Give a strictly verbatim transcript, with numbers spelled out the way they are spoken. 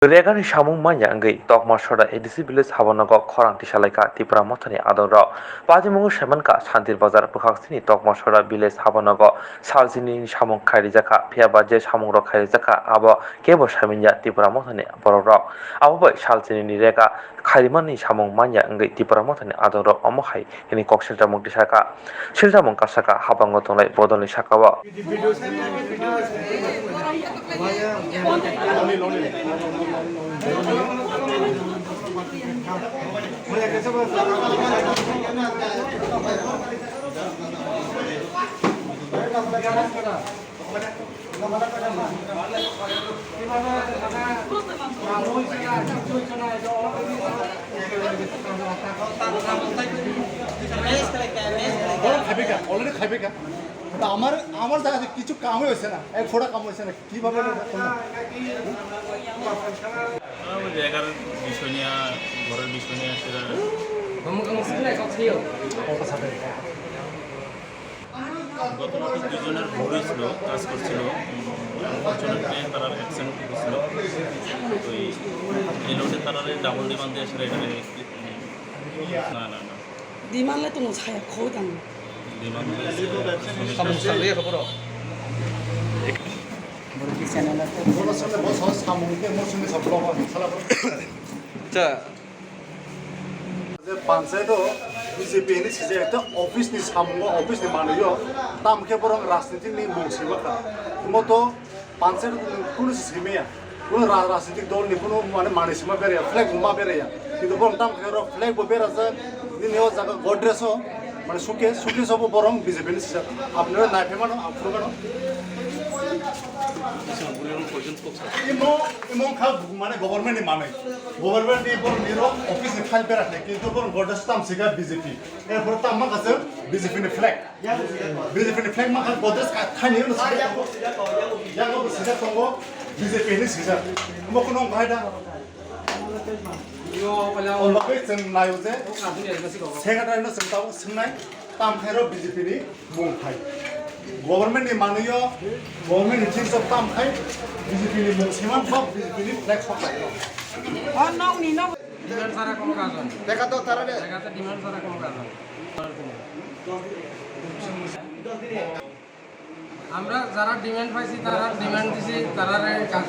Regani samung manya wngwi Tokma Sora A D C village habanogo khorang tisalaikha Tipra Mothani adongrok. Patimungo saimankha Santir Bazar bwkhaksini Tokma Sora village habanogo salchinini samung khairijakha, phiyaba je samungrok khairijakha abo kebo saimanya Tipra Mothani borokrok. Abo bai salchinini rega khairimani samung manya wngwi Tipra Mothani adongrok omo hai hwnwi kok silchamung tisakha. Silchamung kasakha habango tonglai bodolni sakao. ওরা খাইবে কেন? অলরেডি খাইবে কেন? তা আমার, আমার জায়গা থেকে কিছু কামই হয়েছে না, এক ফোঁটা কাম হয়েছে না, কিভাবে এটা করলাম? ওই জায়গার বিষয় নিয়ে, ঘরের বিষয় নিয়ে সেটা গত রাতে দুজনের ভুল হয়েছিল, কাজ করছিল, আনফর্চুনেটলি তারা অ্যাক্সিডেন্ট করেছিল। তো এই, এই লোডে তারা ডাবল ডিমান্ড দিয়ে আসলে এখানে, না, না, না। Demand le tongo saya khou tang. Demand le Samung salwi ya, khoboro. Bono sale bo sa samung ke mo sini sa block sala. Acha. Je panchayat o B J P ni sijak ekta office ni samungo, office ni manwi o, tam khe borok rajniti ni mung sima kha. Mo to panchayat o kunu si simi ya, kunu ra-, rajnitik dol ni kunu mane manwi sima bere ya, flag bo ma bere ya. Kintu borok tam khe ro flag bo bera jak, nini o jaga Godrej o, mane suitcase, suitcase o bo borok B J P ni sijak. Apni ro nai phe mano, aphuru mano. Imo, imo kha mane government ni manwi. Government ni borok ni ro office ni file bera khe, kintu borok Godrej tam sika B J P. Erpore tam ma kha se B J P ni flag. B J P ni flag ma kha Godrej ka thani no sijak. Yang bo sijak tongo B J P ni sijak. Mo kuno ongkha da. Yo, pala. Ongkha ke chwng nayo je. Secretary no chwng tabuk swngnai. Tam khe ro B J P ni mung khai. Government ni manwi o, government ni things of tam khai, B J P ni mung swiman kok, B J P ni flag sok lai kok. Oh, no, ni no. Demand sara kono kajon. Dekha to tara de. Dekha to demand sara kono kajon. আমরা যারা ডিমান্ড পাইছি, তারা ডিমান্ড দিছি, তারা কাজ।